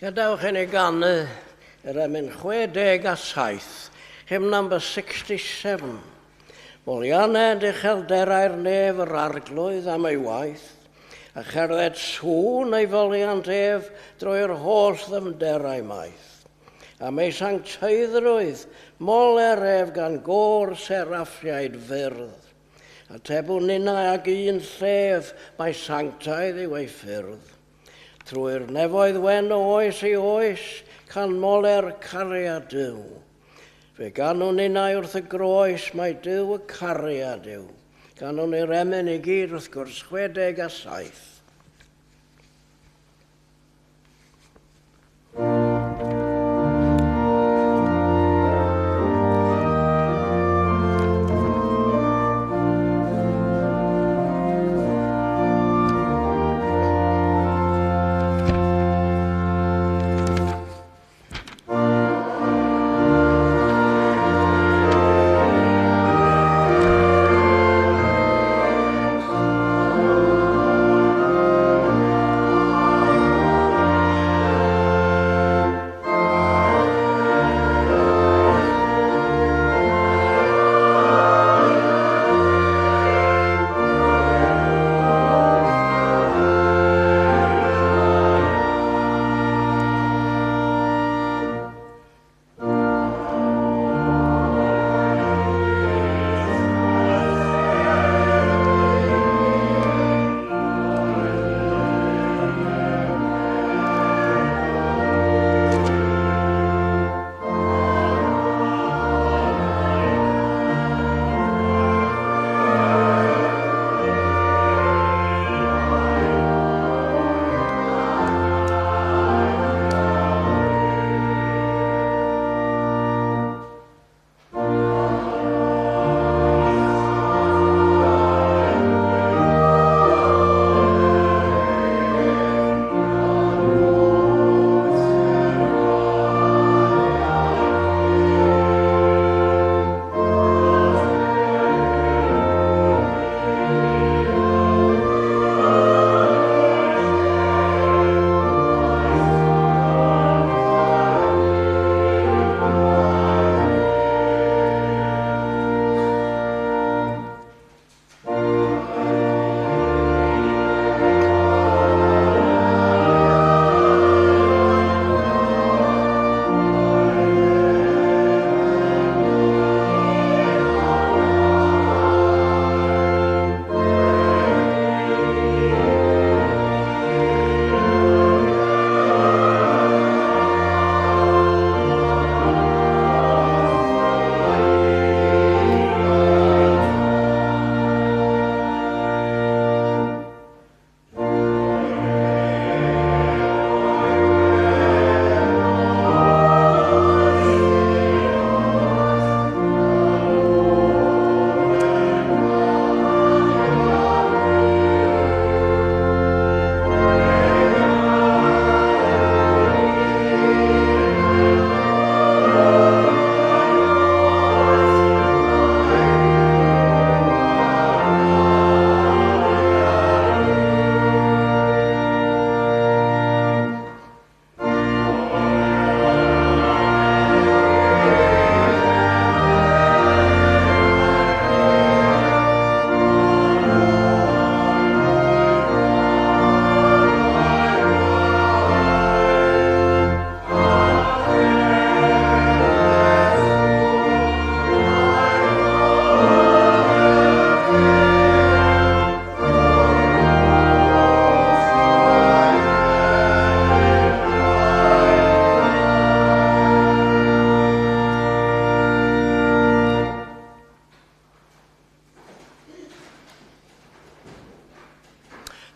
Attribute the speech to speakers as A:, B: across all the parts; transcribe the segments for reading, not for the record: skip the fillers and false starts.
A: Gadewch i ni ganu yr emyn 67, hymn number 67. Molianned uchelderau'r nef yr arglwydd am ei waith, a cherdded sŵn ei foliant ef drwy'r holl ddyfnderau maith. Am ei sancteiddrwydd, moler ef gan gôr seraffiaid fyrdd. Atebwn ninnau ag un llef, mai sanctaidd yw ei ffyrdd. Trwy'r nefoedd wen o oes i oes, canmoler cariad Duw. Fe ganwn ninnau wrth y groes mai Duw y cariad yw. Ganwn ni'r emyn i gyd wrth gwrs, 67.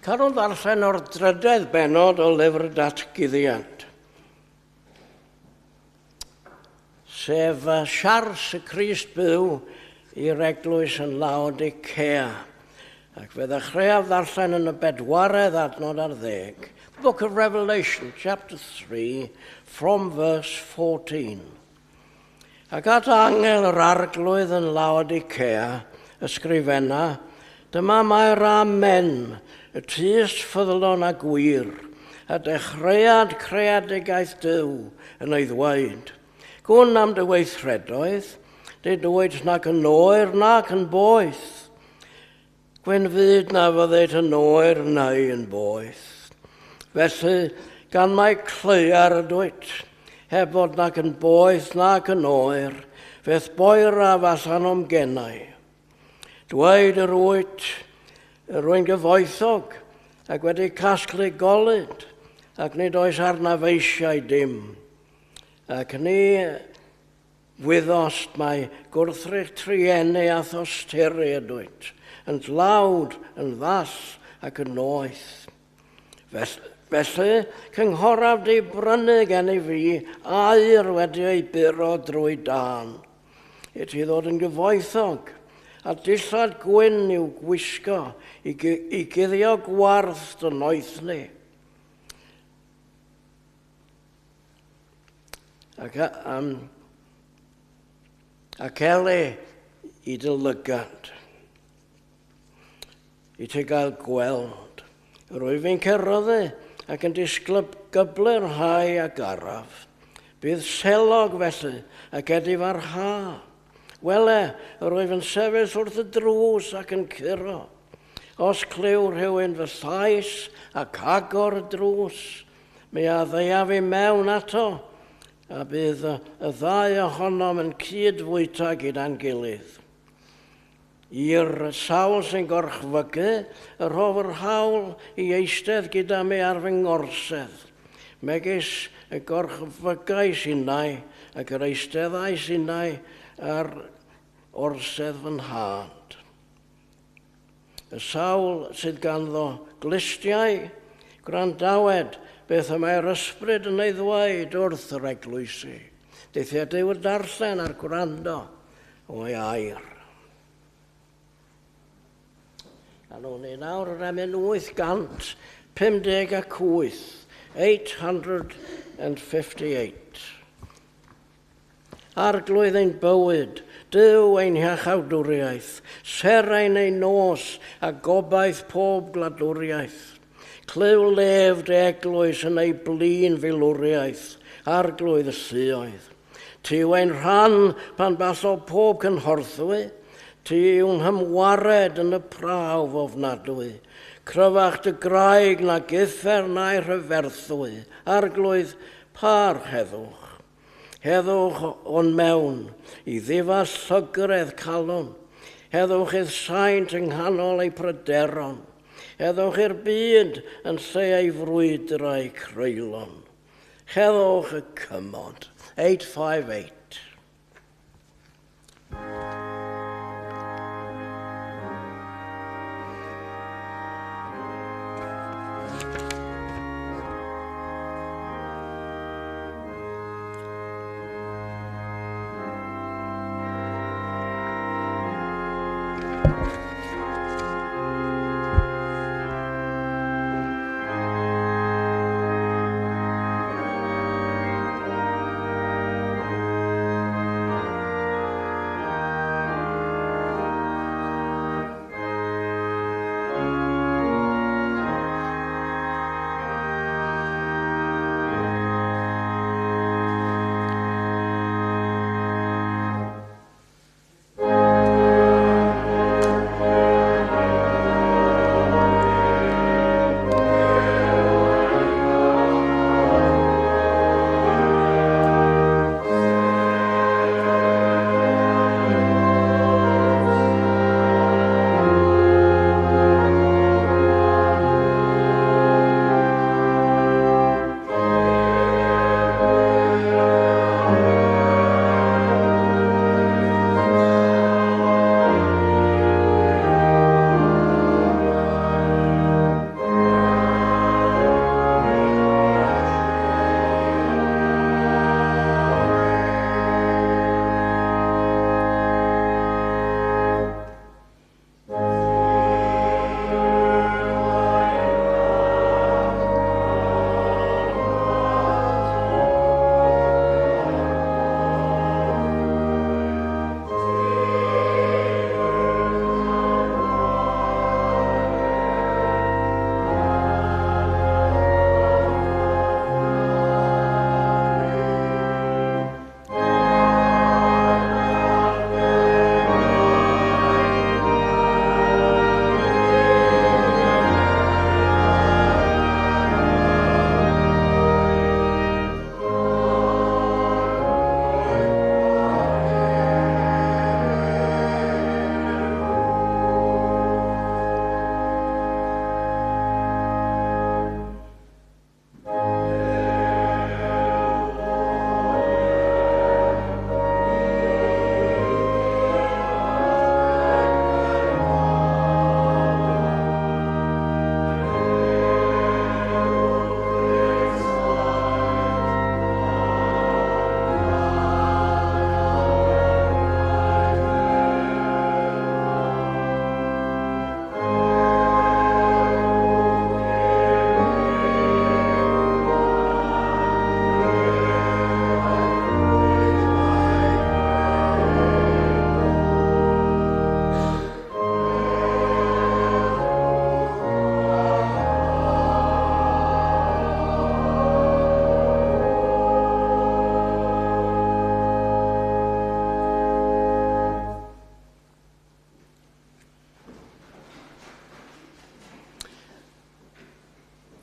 A: Carwn ddarllen o'r drydedd bennod o lyfr Datguddiant, sef siars y Crist byw i'r eglwys yn Laodicea. Ac fe ddechreuaf ddarllen yn y bedwaredd adnod ar ddeg. The Book of Revelation, chapter 3, from verse 14. Ac at angel yr arglwydd yn Laodicea, ysgrifenna, Dyma mae'r Amen, y tyst ffyddlon a gwir, a dechreuad creadigaeth Duw yn ei ddweud. Gwn am dy weithredoedd, nid wyt nac yn oer nac yn boeth. Gwyn fyd na fyddit yn oer neu yn boeth. Felly, gan mai claear ydwyt, heb fod nac yn boeth nac yn oer, fe'th boeraf allan o'm genau. Dweud yr wyt, rwy'n gyfoethog ac wedi casglu golud, ac nid oes arnaf eisiau dim. Ac ni wyddost mai gwrthrych trueni a thosturi ydwyt, yn dlawd, yn ddall ac yn noeth. Felly, cynghoraf di brynu gen i fi aur wedi ei buro drwy dân, i ti ddod yn gyfoethog, a dillad gwyn i'w gwisgo i, i guddio gwarth dy noethni. Ac, ac ele i dy lygad, i ti gael gweld. Rwyf fi'n ceryddu ac yn disgyblu'r rhai a garaf. Bydd selog felly ac edifarha. Wele, yr wyf yn sefyll wrth y drws ac yn curo. Os clyw rhywun fy llais ac agor y drws, mi a ddeuaf i mewn ato, a bydd y ddau ohonom yn cyd-fwyta gyda'n gilydd. I'r sawl sy'n gorchfygu, y rhof yr hawl i eistedd gyda mi ar fy ngorsedd, megis y gorchfygais innau ac yr eisteddais innau ar orsedd fy nhad. Y sawl sydd ganddo glustiau, gwrandawed beth y mae'r ysbryd yn ei ddweud wrth yr eglwysi. Deithiau Duw y darllen a'r gwrando o'i air. A nhw'n ni nawr yr emyn 858, 858. Arglwydd ein bywyd, Duw ein hiachawdwriaeth, serain ein nos a gobaith pob gwladwriaeth. Clyw lef dy eglwys yn ei blin filwriaeth, Arglwydd y lluoedd. Ti yw ein rhan pan ballo pob cynhorthwy, ti yw'n hymwared yn y prawf ofnadwy. Cryfach dy graig na uffern a'i rhyferthwy, Arglwydd, parch heddwch. Heddwch o'n mewn, i ddifa llygredd calon. Heddwch i'r saint yng nghanol eu pryderon. Heddwch i'r byd yn lle ei frwydrau creulon. Heddwch y cymod. 858.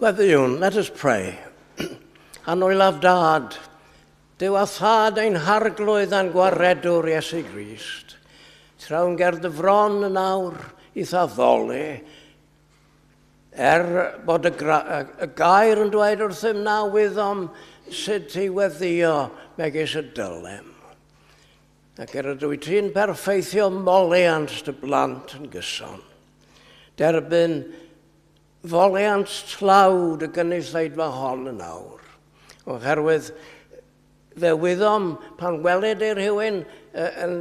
A: Gweddïwn, let us pray. Annwylaf Dad, Duw a Thad ein Harglwydd a'n Gwaredwr Iesu Grist, trown ger dy fron yn awr i'th addoli, er bod y, y gair yn dweud wrthym na wyddom sut i weddio megis y dylem. Ac er ydw i ti'n perffeithio moliant dy blant yn gyson, derbyn foliant tlawd y gynulleidfa hon yn awr, oherwydd fe wyddom pan welid i rhywun yn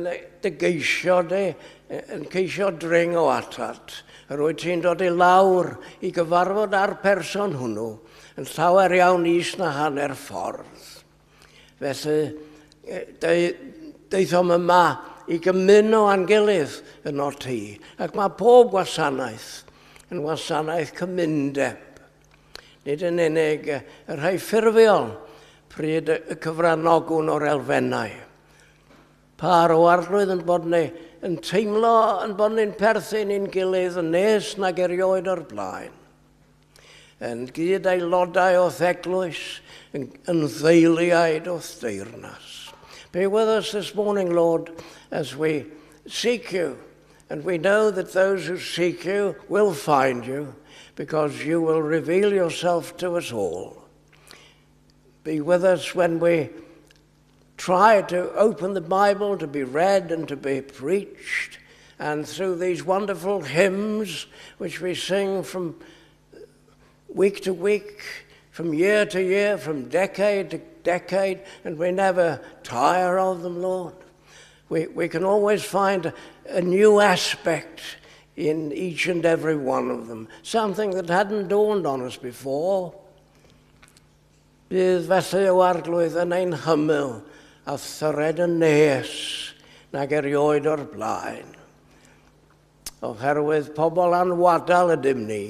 A: dy geisio di, yn ceisio dringo atat, yr wyt ti'n dod i lawr i gyfarfod â'r person hwnnw yn llawer iawn is na hanner ffordd. Felly, daethom yma i gymuno â'n gilydd yno ti, ac mae pob gwasanaeth yn wasanaeth cymundeb. Nid yn unig y rhai ffurfiol pryd y cyfranogwn o'r elfennau. Pâr o Arglwydd yn bod ni yn teimlo yn bod ni'n perthyn i'n gilydd yn nes nag erioed o'r blaen. Yn gyd aelodau o'th eglwys, yn, yn ddeiliaid o'th deyrnas. Be with us this morning, Lord, as we seek you. And we know that those who seek you will find you, because you will reveal yourself to us all. Be with us when we try to open the Bible to be read and to be preached, and through these wonderful hymns which we sing from week to week, from year to year, from decade to decade, and we never tire of them, Lord. We can always find a new aspect in each and every one of them, something that hadn't dawned on us before. Bydd felly o Arglwydd yn ein hymyl a thyred yn nes nag erioed o'r blaen. Oherwydd pobl anwadal ydym ni,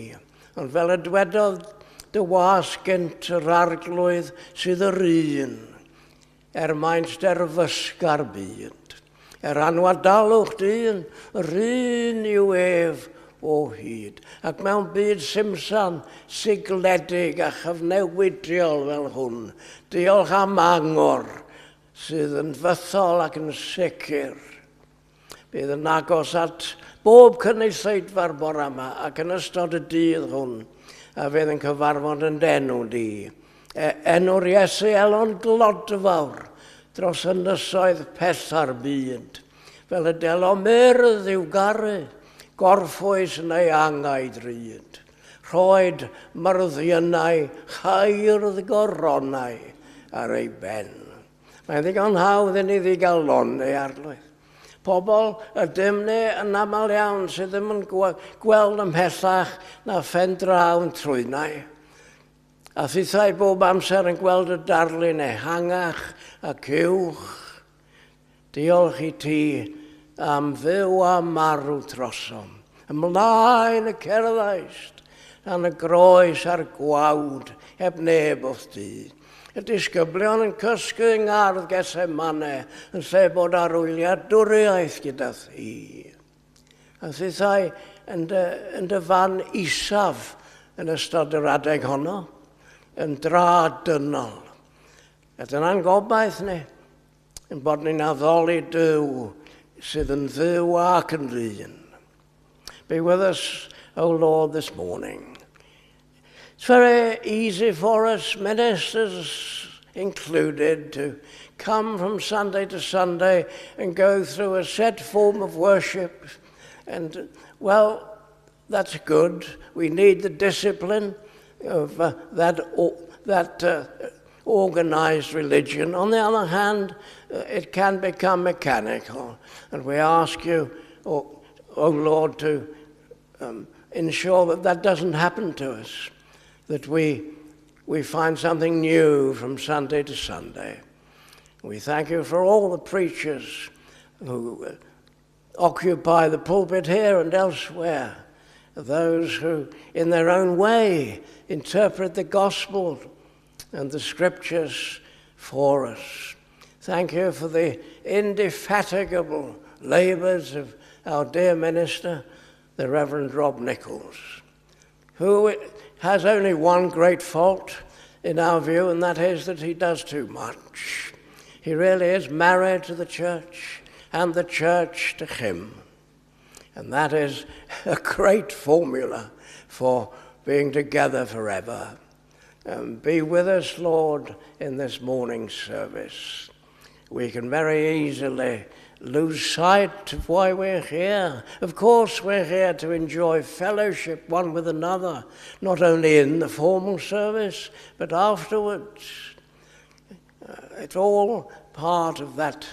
A: ond fel y dwedodd dy was gynt, yr Arglwydd sydd yr un, er maint derfysga'r byd. Er anwadalwch dyn, yr un yw ef o hyd. Ac mewn byd simsan, sigledig a chyfnewidiol fel hwn, diolch am angor sydd yn fythol ac yn sicr. Bydd yn agos at bob cynulleidfa'r bore yma ac yn ystod y dydd hwn, a fydd yn cyfarfod yn d'enw di. Enw'r Iesu elon glodfawr dros ynysoedd pella'r byd, fel y delo myrdd i'w garu, gorffwys neu angau drud. Rhoed myrddiynau chairdd goronau ar ei ben. Mae'n ddigon hawdd i ni ddigalonni, Arglwydd. Pobl ydym ni yn aml iawn sydd ddim yn gweld ymhellach na phen draw yn trwynau. A thithau bob amser yn gweld y darlun ehangach ac uwch. Diolch i ti am fyw a marw trosom. Ymlaen y cerddaist dan y groes a'r gwawd heb neb wrth di. Y disgyblion yn cysgu yng ngardd Gethsemane yn lle bod ar wyliadwriaeth gyda thi. A thithau yn dy, yn dy fan isaf yn ystod yr adeg honno, yn dra dynol. A dyna'n gobaith ni, yn bod ni'n addoli Duw sydd yn Dduw ac yn ddyn. Be with us, O Lord, this morning. It's very easy for us, ministers included, to come from Sunday to Sunday and go through a set form of worship. And, well, that's good. We need the discipline of that organized religion. On the other hand, it can become mechanical. And we ask you, oh Lord, to ensure that that doesn't happen to us, that we find something new from Sunday to Sunday. We thank you for all the preachers who occupy the pulpit here and elsewhere, those who in their own way interpret the gospel and the scriptures for us. Thank you for the indefatigable labours of our dear minister, the Reverend Rob Nichols, who has only one great fault in our view, and that is that he does too much. He really is married to the church and the church to him. And that is a great formula for being together forever. Be with us, Lord, in this morning's service. We can very easily lose sight of why we're here. Of course, we're here to enjoy fellowship one with another, not only in the formal service, but afterwards. It's all part of that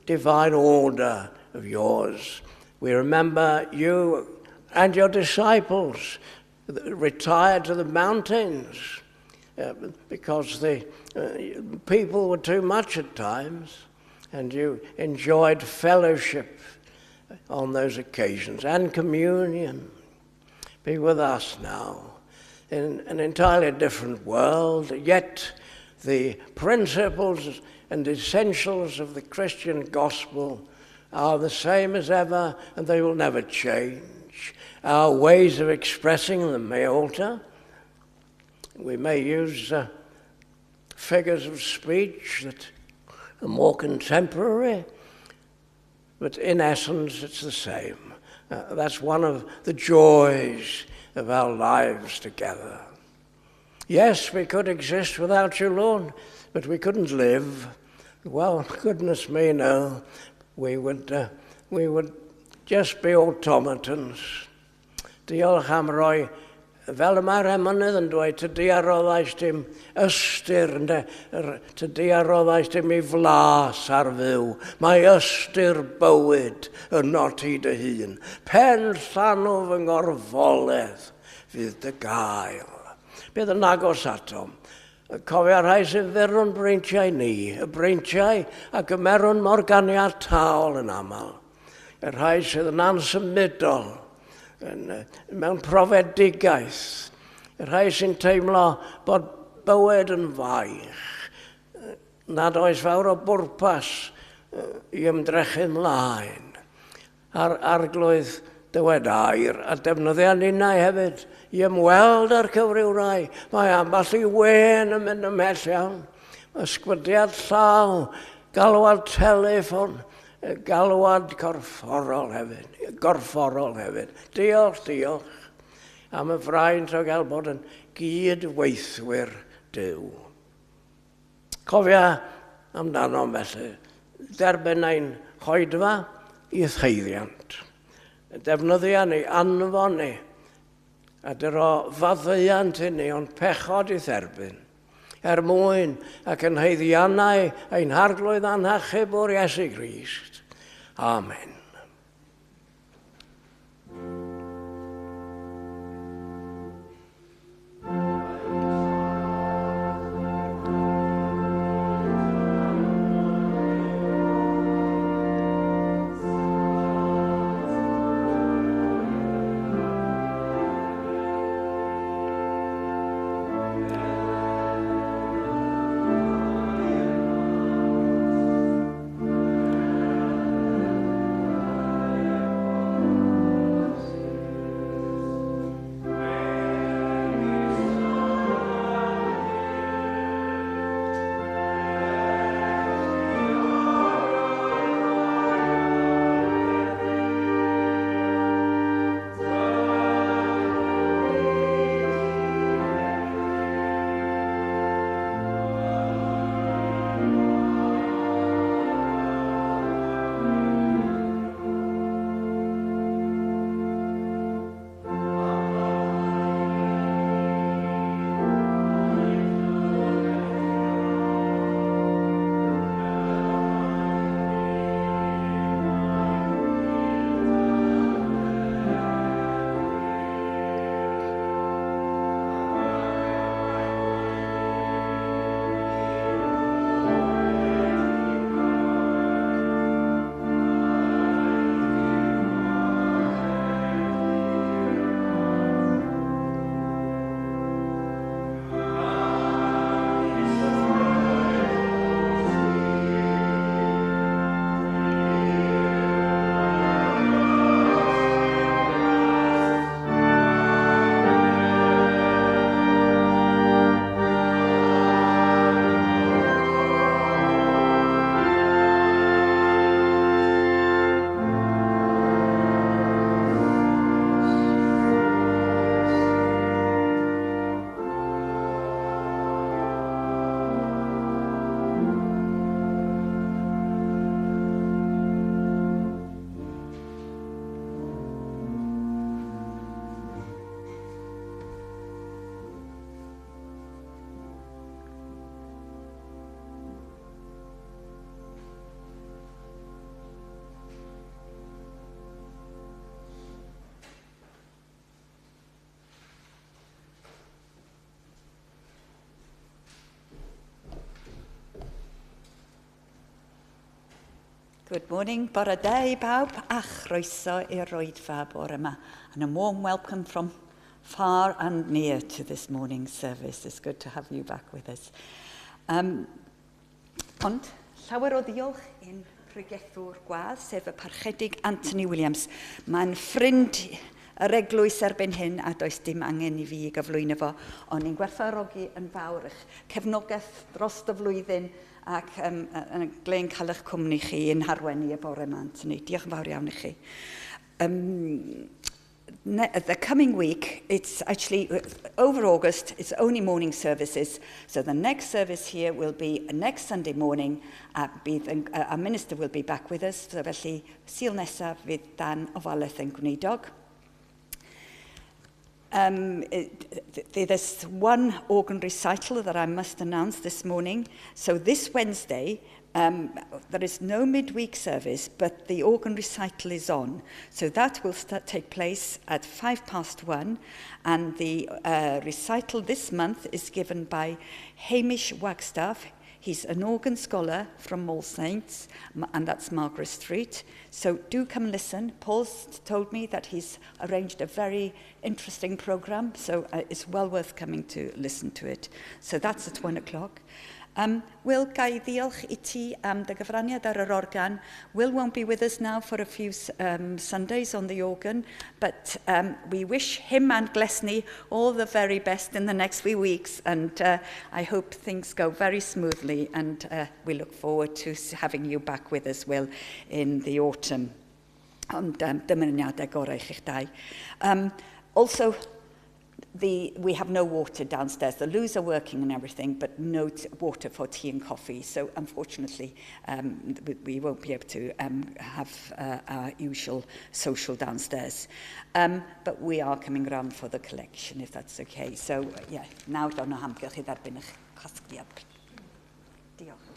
A: divine order of yours. We remember you and your disciples retired to the mountains because the people were too much at times, and you enjoyed fellowship on those occasions and communion. Be with us now in an entirely different world, yet the principles and essentials of the Christian gospel are the same as ever, and they will never change. Our ways of expressing them may alter. We may use figures of speech that are more contemporary, but in essence it's the same. That's one of the joys of our lives together. Yes, we could exist without you, Lord, but we couldn't live. Well, goodness me, no. We would just be automatons. Diolch am roi, fel y mae'r emynydd yn dweud, tydi a roddais dim ystyr, ynde, tydi a roddais dim i flas ar fyw. Mae ystyr bywyd yno ti dy hun. Pen llanw fy ngorfoledd fydd dy gael. Bydd yn agos atom. Cofio rhai sy'n fyrwn breintiau ni, y breintiau a gymerwn mor ganiataol yn aml. Y rhai sydd yn ansymudol, mewn profedigaeth, y rhai sy'n teimlo bod bywyd yn faich, nad oes fawr o bwrpas i ymdrechu ymlaen. A'r arglwydd dywed air, a defnyddia ninnau hefyd i ymweld â'r cyfryw rai. Mae ambell i wên yn mynd ymhell iawn. Ysgwydiad llaw, galwad teleffon, galwad corfforol hefyd. Diolch, diolch am y fraint o gael bod yn gydweithwyr Duw. Cofia amdano felly, derbyn ein hoedfa i theiddiant. Defnyddia ni, anfon ni, a dyro faddeuant i ni ond pechod i dderbyn, er mwyn ac yn haeddiannau ein harglwydd a'n hachubwr Iesu Grist. Amen.
B: Good morning, bore da i bawb, a chroeso i'r oedfa bore yma. And a warm welcome from far and near to this morning's service. It's good to have you back with us. Ond llawer o ddiolch i'n pregethwr gwadd, sef y Parchedig Anthony Williams. Mae'n ffrind yr eglwys erbyn hyn a does dim angen i fi gyflwyno fo, ond ni'n gwerthfawrogi yn fawr eich cefnogaeth dros y flwyddyn ac yn glên cael eich cwmni chi yn harwen i y bore yma, Anthony. Diolch yn fawr iawn i chi. The coming week, it's actually over August, it's only morning services. So the next service here will be next Sunday morning. Bydd, our minister will be back with us. So felly, Sul nesaf fydd dan ofalaeth ein gweinidog. There's one organ recital that I must announce this morning. So this Wednesday, there is no midweek service, but the organ recital is on. So that will take place at 1:05, and the recital this month is given by Hamish Wagstaff. He's an organ scholar from All Saints, and that's Margaret Street. So do come and listen. Paul's told me that he's arranged a very interesting program, so it's well worth coming to listen to it. So that's at 1 o'clock. Will, ga i ddiolch i ti am dy gyfraniad ar yr organ. Will won't be with us now for a few Sundays on the organ, but we wish him and Glesni all the very best in the next few weeks, and I hope things go very smoothly, and we look forward to having you back with us, Will, in the autumn. Ond dymuniadau gorau i chi'ch dau. Also, we have no water downstairs. The loos are working and everything, but no water for tea and coffee. So unfortunately, we won't be able to have our usual social downstairs. But we are coming round for the collection, if that's okay. So, yeah, nawr down o hamgylch i dderbyn eich casgliad. Diolch.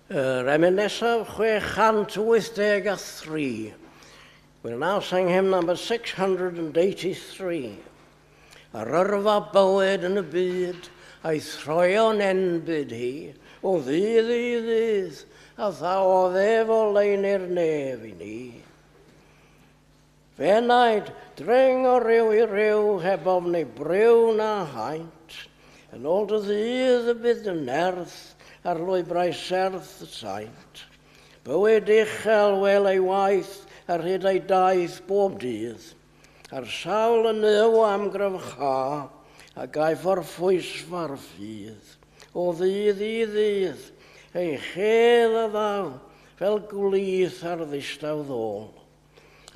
A: Yr emyn nesaf, 683. We'll now sing hymn number 683. Yr yrfa bywyd yn y byd, a'i throion enbyd hi, o ddydd i ddydd, a thawodd ef oleuni'r nef i ni. F'enaid, dring o ryw i ryw, heb ofni briw na haint. Yn ôl dy ddydd y bydd dy nerth ar lwybrau serth y saint. Bywyd uchel wel ei waith ar hyd ei daith bob dydd. A'r sawl yn yw am gryfcha a gaiff orffwysfa'r ffydd. O ddydd i ddydd, ei chedd a ddaw fel gwlith ar ddistaw ddôl.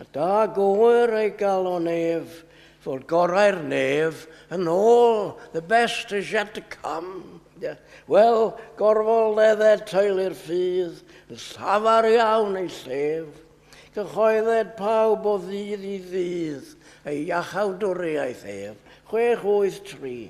A: A da gwyr ei galon ef, fod gorau'r nef yn ôl, the best is yet to come. Yeah. Wel, gorfoledded teulu'r ffydd, yn llafar iawn ei llef. Cyhoedded pawb o ddydd i ddydd, ei iachawdwriaeth ef. 6, 8, 3.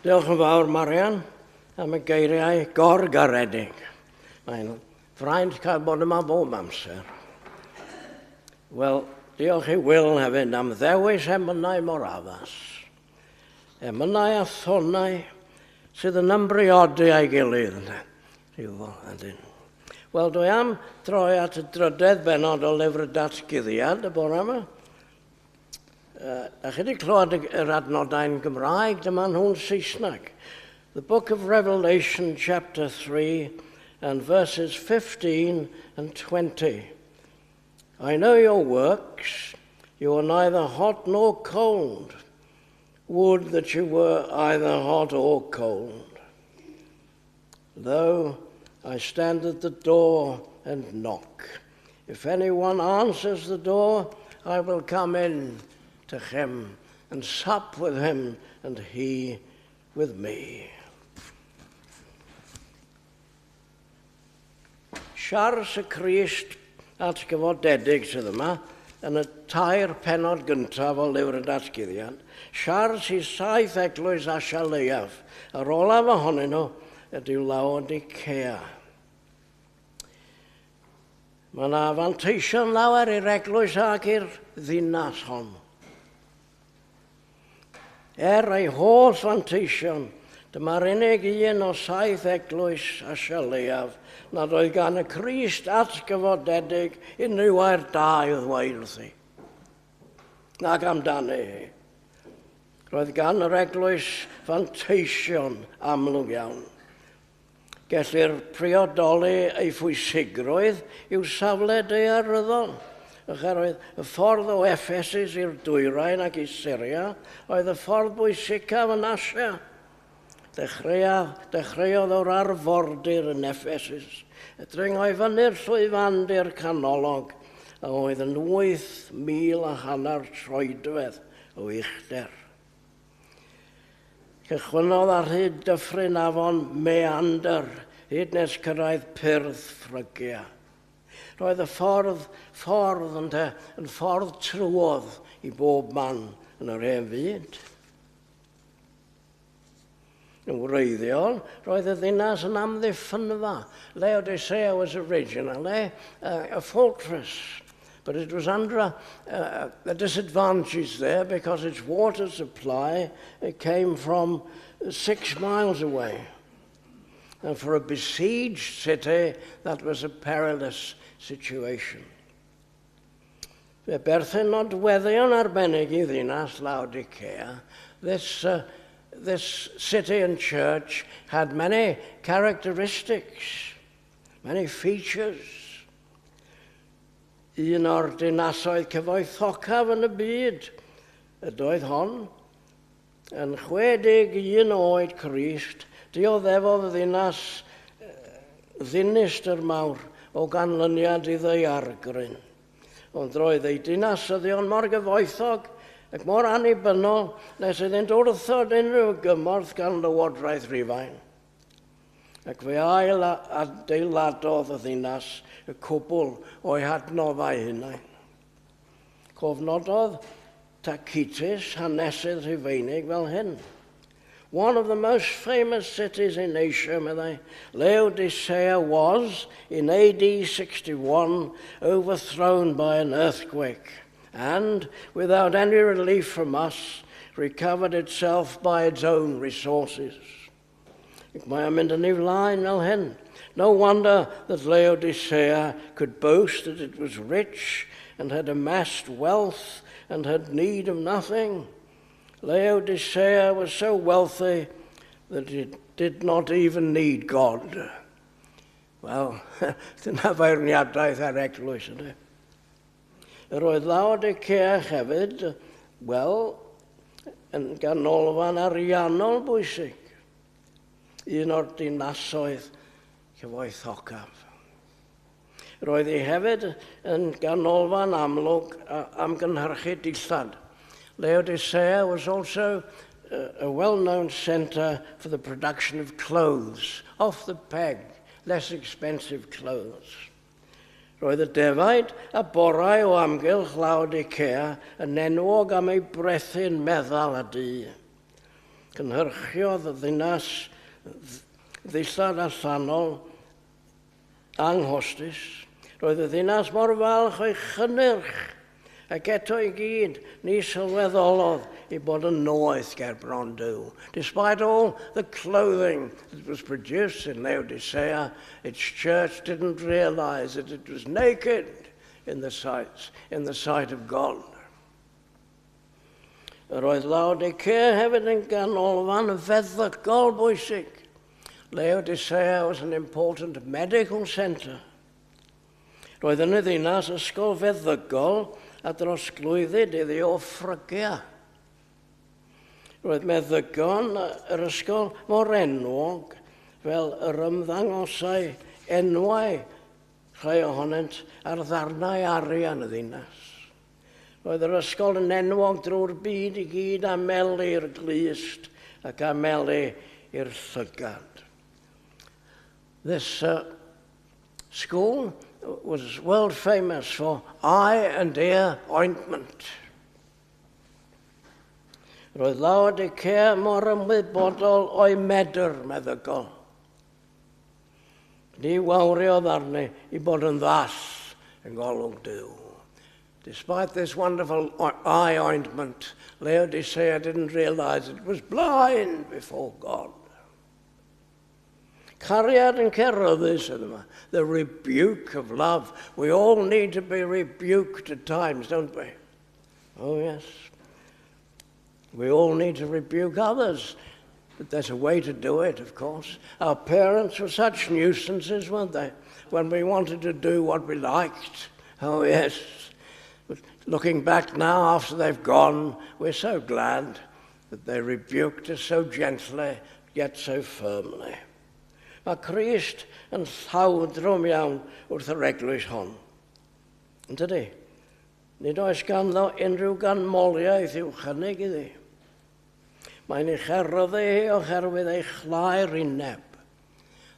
A: Diolch yn fawr, Marian, am y geiriau gorgaredig. Mae'n fraint cael bod yma bob amser. Wel, diolch i Will hefyd am ddewis emynau mor addas. Emynau a thonau sydd yn ymbriodi â'i gilydd. Wel, dwi am droi at y drydedd bennod o lyfr y datguddiad y bore yma. A chi wedi clywed yr adnodau'n Gymraeg, dyma nhw'n Saesneg. The Book of Revelation, chapter 3, and verses 15 and 20. I know your works. You are neither hot nor cold. Would that you were either hot or cold. Lo, I stand at the door and knock. If anyone answers the door, I will come in to him and sup with him and he with me. Siars y Crist atgyfodedig sydd yma yn y tair pennod gyntaf o lyfr y datguddiad. Siars i saith eglwys Asia Leiaf. Yr olaf ohonyn nhw ydyw Laodicea. Mae yna fanteision lawer i'r eglwys ac i'r ddinas hon. Er ei holl fanteision, dyma'r unig un o saith eglwys Asia Leiaf nad oedd gan y Crist atgyfodedig unrhyw air da i'w ddweud wrthi. Nac amdani hi. Roedd gan yr eglwys fanteision amlwg iawn. Gellir priodoli ei phwysigrwydd i'w safle daearyddol, oherwydd y ffordd o Ephesus i'r dwyrain ac i Syria oedd y ffordd bwysicaf yn Asia. Dechreuodd, dechreuodd o'r arfordir yn Ephesus, y dringo i fyny'r llwyfandir canolog a oedd yn 8,500 troedfedd o uchder. Cychwynnodd ar hyd dyffryn afon Meander hyd nes cyrraedd pyrth Ffrygia. Roedd y ffordd, ffordd ynte, yn ffordd trwodd i bob man yn yr hen fyd. Yn wreiddiol, roedd y ddinas yn amddiffynfa. Laodicea was originally a fortress. But it was under a disadvantage there because its water supply came from 6 miles away. And for a besieged city, that was a perilous situation. Fe berthyn nodweddion arbennig i ddinas Laodicea. This city and church had many characteristics, many features. Un o'r dinasoedd cyfoethocaf yn y byd ydoedd hon. Yn 61 oed Crist, dioddefodd y ddinas ddinistr mawr o ganlyniad i ddaeargryn. Ond roedd ei dinasyddion mor gyfoethog ac mor annibynnol nes iddynt wrthod unrhyw gymorth gan Lywodraeth Rufain. Ac fe ail adeiladodd y ddinas y cwbl o'i hadnoddau hunain. Cofnododd Tacitus, hanesydd Rhufeinig, fel hyn. "One of the most famous cities in Asia," meddai, "Laodicea was, in AD 61, overthrown by an earthquake and, without any relief from us, recovered itself by its own resources." Ac mae o'n mynd yn ei flaen fel hyn. "No wonder that Laodicea could boast that it was rich and had amassed wealth and had need of nothing. Laodicea was so wealthy that it did not even need God." Wel, dyna feirniadaeth ar eglwys ydy. Yr oedd Laodicea hefyd, wel, yn ganolfan ariannol bwysig. Un o'r dinasoedd cyfoethocaf. Roedd hi hefyd yn ganolfan amlwg am gynhyrchu dillad. Laodicea was also a well-known centre for the production of clothes, off the peg, less expensive clothes. Roedd y defaid a borai o amgylch Laodicea yn enwog am ei brethyn meddal a du. Cynhyrchiodd y ddinas ddillad allanol anghostus. Roedd y ddinas mor falch o'i chynnyrch ac eto i gyd ni sylweddolodd ei bod yn noeth ger bron Duw. Despite all the clothing that was produced in Laodicea, its church didn't realize that it was naked in the sight of God. Yr oedd Laodicea hefyd yn ganolfan feddygol bwysig. Laodicea was an important medical centre. Roedd yn y ddinas ysgol feddygol a drosglwyddid iddi o Ffrygia. Roedd meddygon yr ysgol mor enwog fel yr ymddangosai enwau rhai ohonynt ar ddarnau arian y ddinas. Roedd yr ysgol yn enwog drwy'r byd i gyd am meli i'r glust ac am meli i'r llygad. This school was world famous for eye and ear ointment. Roedd Laodicea mor ymwybodol o'i medr meddygol. Ni wawriodd arni i bod yn ddall yng ngolwg Duw. Despite this wonderful eye ointment, Laodicea didn't realise it was blind before God. Cariad yn ceryddu sydd yma. The rebuke of love. We all need to be rebuked at times, don't we? Oh, yes. We all need to rebuke others. But there's a way to do it, of course. Our parents were such nuisances, weren't they? When we wanted to do what we liked. Oh, yes. But looking back now, after they've gone, we're so glad that they rebuked us so gently, yet so firmly. Mae Crist yn llawdrwm iawn wrth yr eglwys hon. Yn dydy? Nid oes ganddo unrhyw ganmoliaeth i'w chynnig iddi. Mae'n ei cheryddu hi oherwydd ei chlaerineb.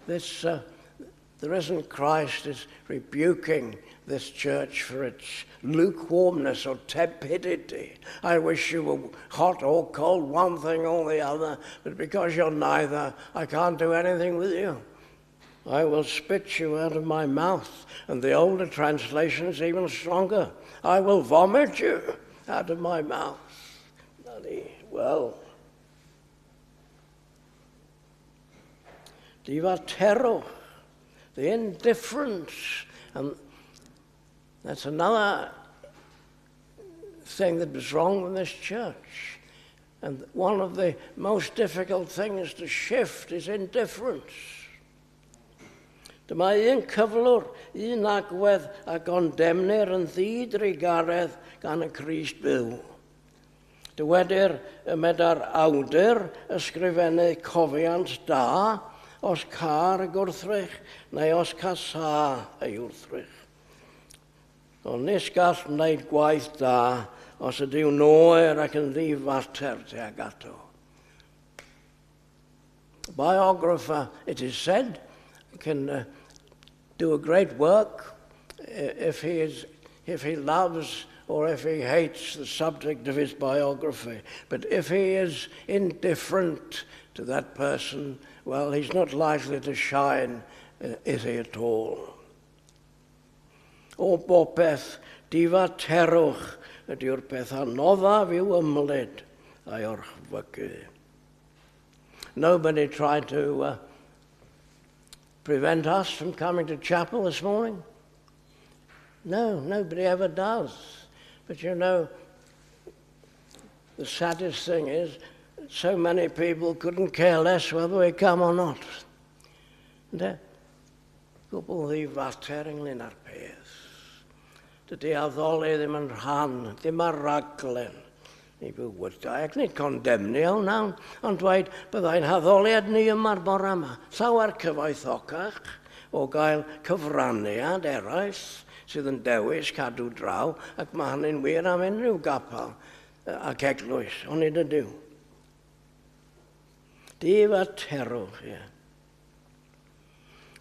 A: This, the risen Christ is rebuking this church for its lukewarmness or tepidity. I wish you were hot or cold, one thing or the other, but because you're neither, I can't do anything with you. I will spit you out of my mouth. And the older translation is even stronger. I will vomit you out of my mouth. Bloody well. Difaterwch, the indifference, and that's another thing that was wrong with this church. And one of the most difficult things to shift is indifference. Dyma un cyflwr, un agwedd a gondemnir yn ddidrugaredd gan y Crist byw. Dywedir y medar awdur ysgrifennu cofiant da os câr y gwrthrych neu os casâ ei wrthrych. Ond nis gall wneud gwaith da os ydyw'n oer ac yn ddifater tuag ato. Biographer, it is said, can do a great work if he loves or if he hates the subject of his biography. But if he is indifferent to that person, well, he's not likely to shine, is he at all? O bopeth, difaterwch ydyw'r peth anoddaf i'w ymlid a'i orchfygu. Nobody tried to prevent us from coming to chapel this morning. No, nobody ever does. But the saddest thing is so many people couldn't care less whether we come or not. Ynde? Gwbl ddifater ynglyn â'r peth. Dydy addoli ddim yn rhan, ddim ar raglen i bywydau, ac nid condemnio hwnna, ond dweud byddai'n haddoliad ni yma'r bore yma. Llawer cyfoethocach o gael cyfraniad eraill sydd yn dewis cadw draw, ac mae hynny'n wir am unrhyw gapel ac eglwys, onid ydyw. Difaterwch, ie.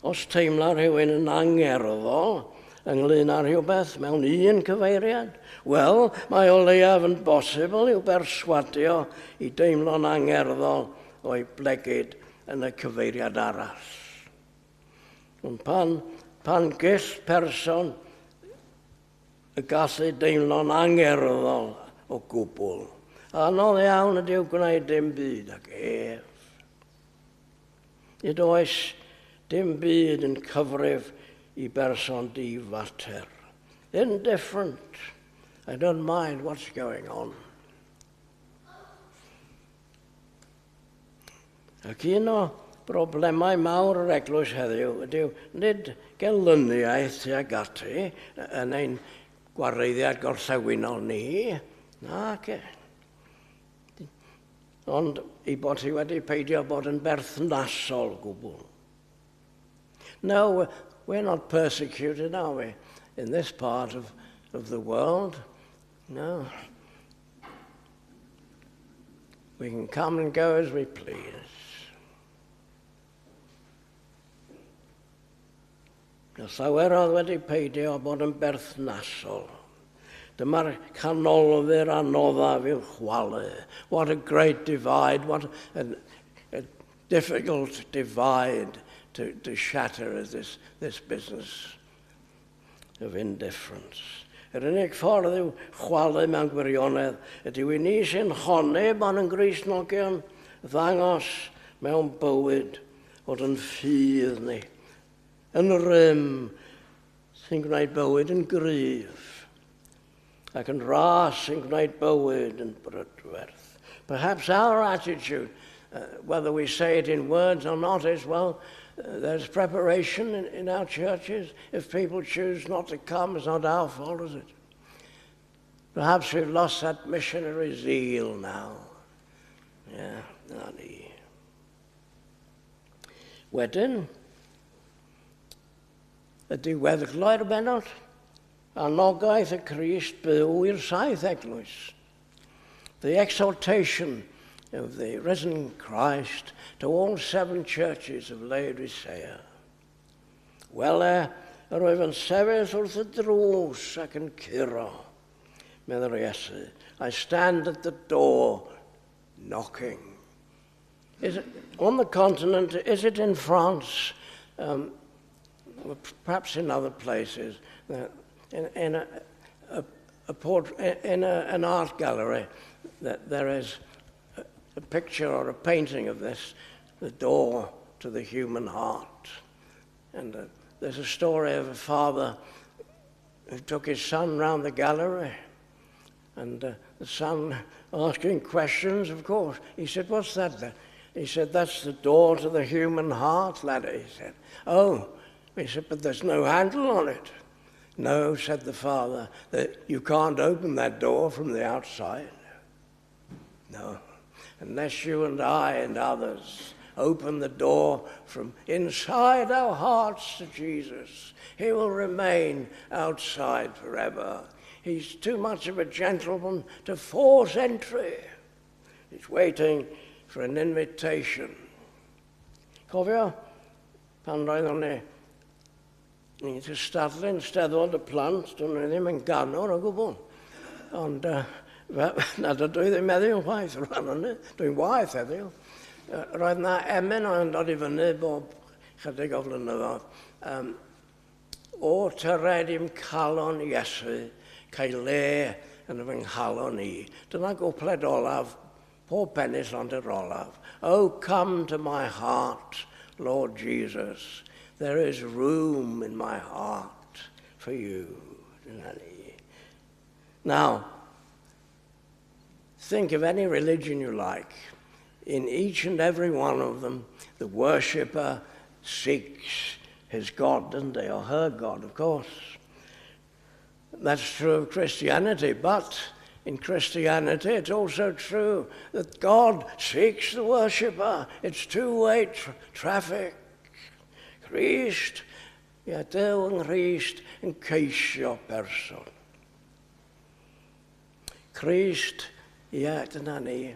A: Os teimla rhywun yn angerddol ynglyn â rhywbeth mewn un cyfeiriad, wel, mae o leiaf yn bosibl i'w berswadio i deimlo'n angerddol o'i blegid yn y cyfeiriad arall. Ond pan gyll person y gallu deimlo'n angerddol o gwbl, anodd iawn ydyw gwneud dim byd ag ef. Nid oes dim byd yn cyfrif i berson difater. Indifferent. I don't mind what's going on. Ac un o broblemau mawr yr eglwys heddiw ydyw nid gelyniaeth tuag ati yn ein gwareiddiad gorllewinol ni, nac e. Ond ei bod hi wedi peidio bod yn berthnasol gwbl. No, we're not persecuted, are we, in this part of the world? No. We can come and go as we please. Mae llawer oedd wedi peidio bod yn berthnasol. Dyma'r canolfur anoddaf i'w chwalu. What a great divide, what a difficult divide to shatter is this business of indifference. Yr unig ffordd i'w chwalu mewn gwirionedd ydy i ni sy'n honni bod yn Gristnogion ddangos mewn bywyd fod yn ffydd ni, yn rym sy'n gwneud bywyd yn gryf ac yn ras sy'n gwneud bywyd yn brydferth. Perhaps our attitude, whether we say it in words or not, is, well, there's preparation in our churches. If people choose not to come, it's not our fault, is it? Perhaps we've lost that missionary zeal now. Yeah, na ni. Wedyn, y diweddglo'r bennod, anogaeth y Crist byw i'r saith eglwys. The exhortation of the risen Christ to all seven churches of Laodicea. Wele, yr wyf yn sefyll wrth y drws ac yn curo, meddwl Iesu. I stand at the door knocking. Is it on the continent, is it in France, perhaps in other places, in a port, in an art gallery, that there is a picture or a painting of this, the door to the human heart. And there's a story of a father who took his son round the gallery. And the son asking questions, of course. He said, "What's that there?" He said, "That's the door to the human heart, laddie," he said. "Oh," he said, "but there's no handle on it." "No," said the father, "that you can't open that door from the outside." No, unless you and I and others open the door from inside our hearts to Jesus, he will remain outside forever. He's too much of a gentleman to force entry. He's waiting for an invitation. Cofio, pan roeddwn ni ni'n cystadlu'n steddfod y plant, do'n i ddim yn ganwr o gwbl. Ond na dydw i ddim heddiw chwaith rhan hynny. Dwi'n waeth heddiw. Roedd na emyn oedd yn dod i fyny bob chydig o flynyddoedd. O tyred i'm calon Iesu, cael le yn fy nghalon i. Dyna gwpled olaf, pob pennill ond yr olaf. Oh, come to my heart, Lord Jesus. There is room in my heart for you. Dyna ni. Now, think of any religion you like. In each and every one of them, the worshipper seeks his God, doesn't he? Or her God, of course. That's true of Christianity, but in Christianity it's also true that God seeks the worshipper. It's two-way traffic. Crist, ia Duw yng Nghrist yn ceisio person. Crist, ia, dyna ni,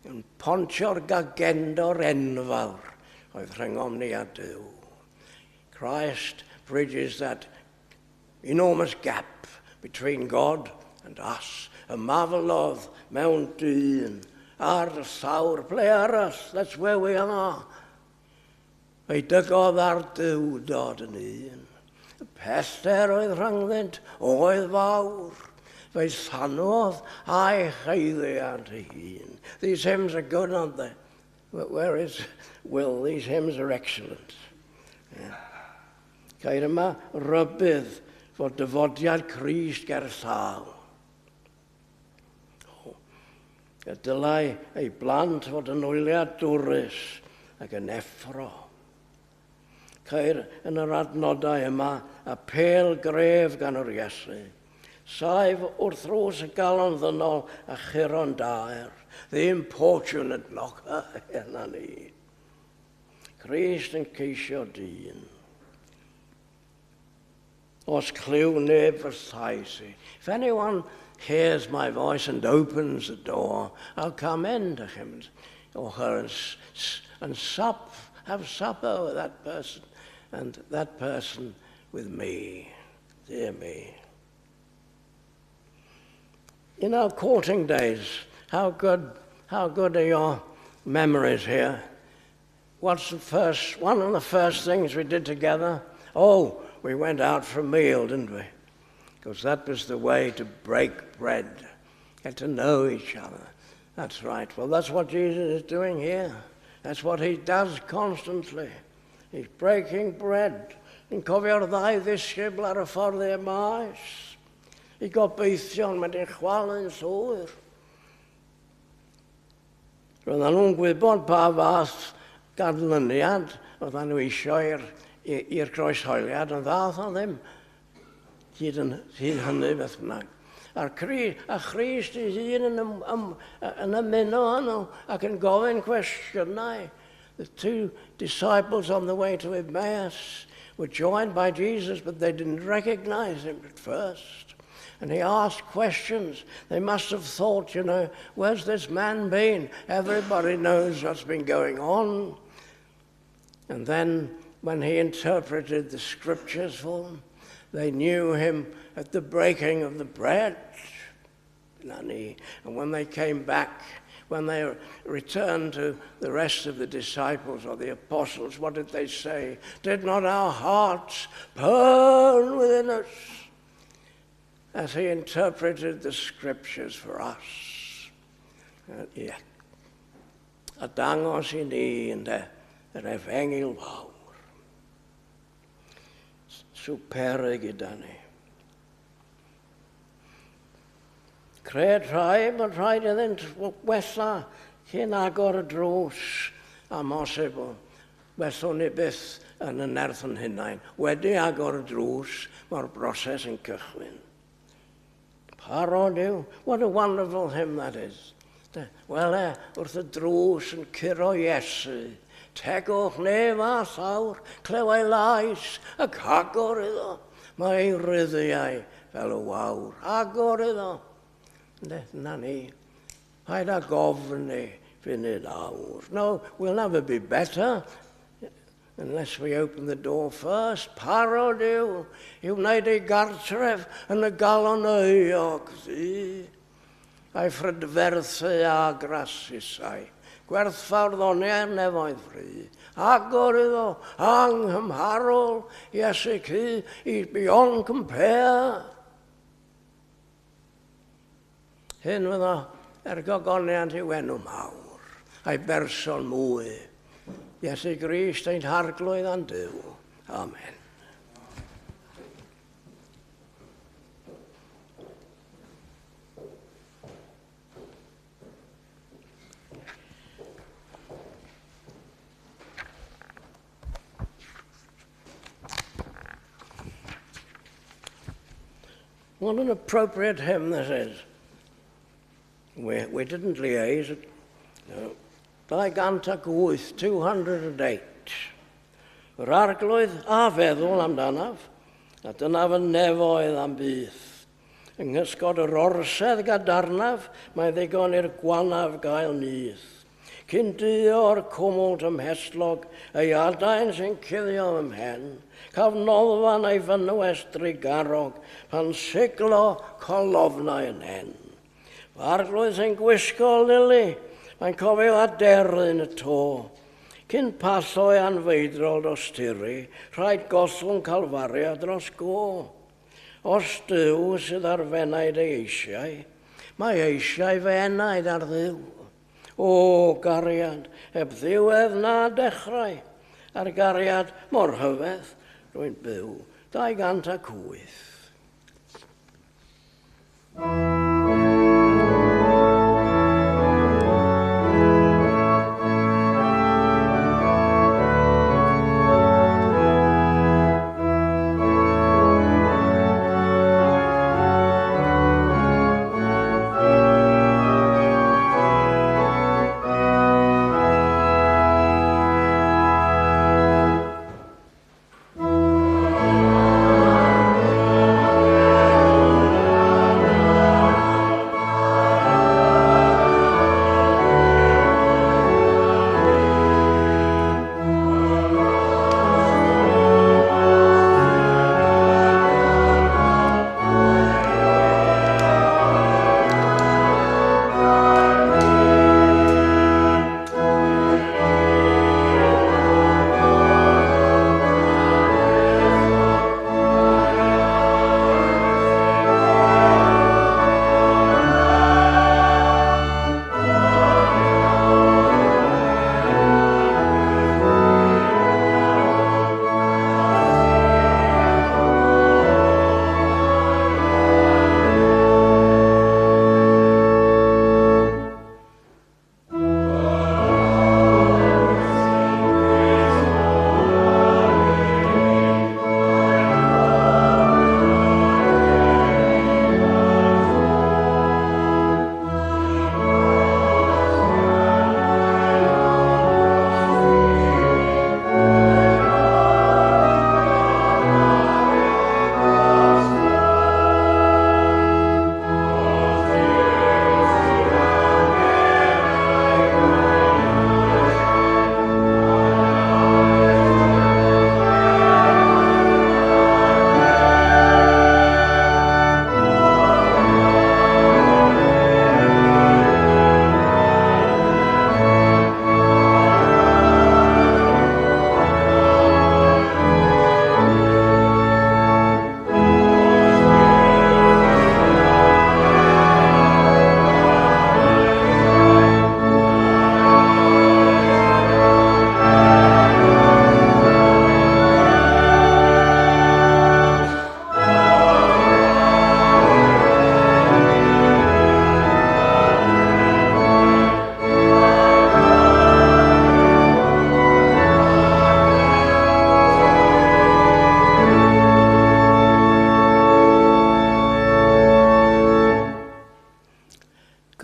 A: yn pontio'r gagendor enfawr oedd rhyngom ni a Duw. Christ bridges that enormous gap between God and us. Ymaflodd mewn dyn ar y llawr, ble arall, that's where we are. Fe'i dygodd â'r Duwdod yn un. Y pellter oedd rhyngddynt oedd fawr. Fe'i llanwodd â'i haeddiant ei hun. These hymns are good, aren't they? Where is Will? These hymns are excellent. Yeah. Ceir yma rybudd fod dyfodiad Crist ger llaw. Y dylai ei blant fod yn wyliadwrus ac yn effro. Ceir yn yr adnodau yma apêl gref gan yr Iesu. Saif wrth drws y galon ddynol a churo'n daer. The importunate knocker, yna ni. Crist yn ceisio dyn. Os clyw neb fy llais i. If anyone hears my voice and opens the door, I'll come in to him or her and sup, have supper with that person and that person with me. Dear me. In our courting days, how good are your memories here? What's the first, one of the first things we did together? Oh, we went out for a meal, didn't we? Because that was the way to break bread, get to know each other. That's right. Well, that's what Jesus is doing here. That's what he does constantly. He's breaking bread. Yn cofio'r ddau ddisgybl ar y ffordd i'r maes. I gobeithio'n mynd i'n chwalu'n llwyr. Roedden nhw'n gwybod pa fath ganlyniad oedden nhw eisiau i'r croeshoeliad, ond ddath o ddim hyd hynny beth bynnag. A Christ ei hun yn ymuno â nhw ac yn gofyn cwestiynau. The two disciples on the way to Emmaus were joined by Jesus, but they didn't recognize him at first. And he asked questions. They must have thought, you know, where's this man been? Everybody knows what's been going on. And then when he interpreted the scriptures for them, they knew him at the breaking of the bread. And when they came back, when they returned to the rest of the disciples or the apostles, what did they say? Did not our hearts burn within us as he interpreted the scriptures for us? Yeah. A dangos i ni yn yr efengyl fawr. Swperu gyda ni. Cred rhai, bod rhaid iddynt wella cyn agor y drws amhosibl. Wellwn ni byth yn y nerth yn hunain. Wedi agor y drws, mae'r broses yn cychwyn. Parod yw. What a wonderful hymn that is. Wele, wrth y drws yn curo Iesu. Tegwch nef a llawr, clywai lais ac agor iddo. Mae ei ryddiau fel y wawr. Agor iddo. Na ni. Paid â gofni funud awr. No, we'll never be better unless we open the door first. Parod yw i wneud ei gartref yn y galon euog ddu. A'i phrydferthu a grasusau. Gwerthfawr ddoniau'r nefoedd fri. Agor iddo, anghymharol, Iesu cu, he's beyond compare. Hyn fyddo er gogoniant i'w enw mawr, a'i berson mwy. Iesu Grist ein harglwydd a'n Duw. Amen. What an appropriate hymn this is. We didn't liaise. No. 208, 208. Yr arglwydd a feddwl amdanaf, a dyna fy nefoedd am byth. Yng nghysgod yr orsedd gadarnaf, mae ddigon i'r gwanaf gael nyth. Cyn duo'r cwmwl tymhestlog, ei adain sy'n cuddio ym mhen, caf noddfan ei fynwes drugarog, pan siglo colofnau yn hen. Arglwydd sy'n gwisgo lili, mae'n cofio aderyn y to. Cyn paso ei anfeidrol dros tiri, rhaid gollwng Calfaria dros go. Os Duw sydd ar fenaid ei eisiau, mae eisiau fe enaid ar Dduw. O, gariad, heb ddiwedd na dechrau, ar gariad mor rhyfedd, rwy'n byw 208.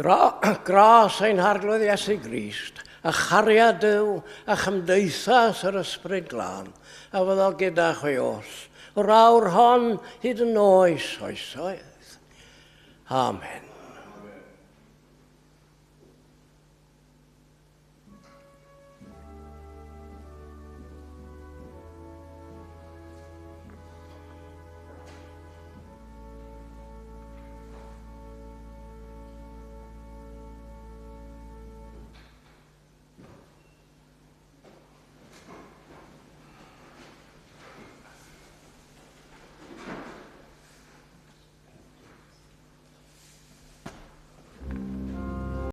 A: Gra gras ein Harglwydd Iesu Grist, a chariad Duw, a chymdeithas yr Ysbryd Glân, a fyddo gyda chwi oll, o'r awr hon hyd yn oes oesoedd. Amen.